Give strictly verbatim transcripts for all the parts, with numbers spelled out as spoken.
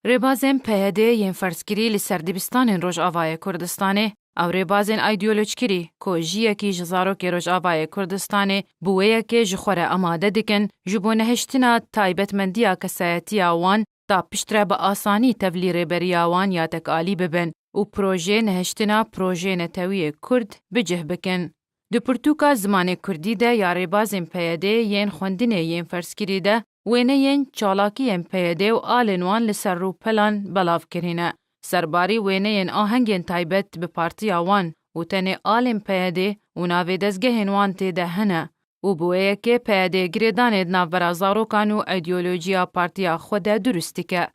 Rêbazên P Y D yên ferzkirî li ser dibistanên Rojavayê Kurdistanê, ew rêbazên îdeolojkirî ku jiyekî ji zarokê Rojavayê Kurdistanê bi wê yekê ji xwe re amade dikin, ji bo nehiştina taybetmendiya kesayetiya wan ta piştre bi asanî tevlî rêberiya wan ya tekalî bibin û projê nehiştina projê netewiyê Kurd bi cih bikin. Di pirtûka zimanê Kurdî de ya rêbazên P Y D yên xwendinê yên ferzkirî de, wêneyên çalakiyên P Y D û alên wan li ser rûpelan belav kirîne. Serbarî wêneyên ahengên taybet bi partiya wan û tenê alên P Y D û navê dezgehên wan tê de hene û bi wê yekê P Y D girêdanê di navbera zarokan û îdeolojiya partiya xwe de durust dike.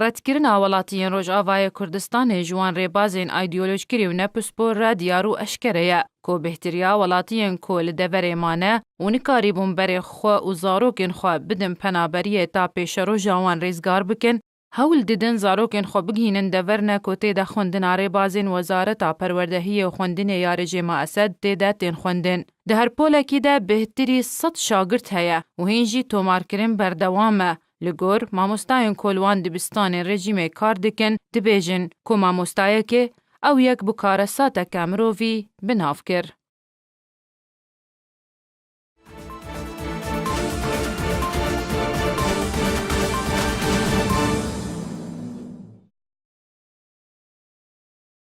Redkirina welatiyên Rojavayê Kurdistanê ji wan rêbazên îdeolojkirî û nepispor re diyar û eşkere ye ku bêhtiriya welatiyên ku li deverê mane û nikarîbûn berê xwe û zarokên xwe bidin penaberiyê ta pêşeroja wan rêzgar bikin, hewl didin zarokên xwe bigihînin dever ne ku tê de xwendina rêbazên Wezareta Perwerdehiyê û Xwendinê ya rejîma Esed tê de tên xwendin. Di her polekî de bêhtirî sed şagirt heye û hîn jî tomarkirin berdewam e. Li gor mamostayên ku li wan dibistanên rejîmê kar dikin, dibêjin ku mamostayekê ew yek bi karesateke mirovî bi nav kir.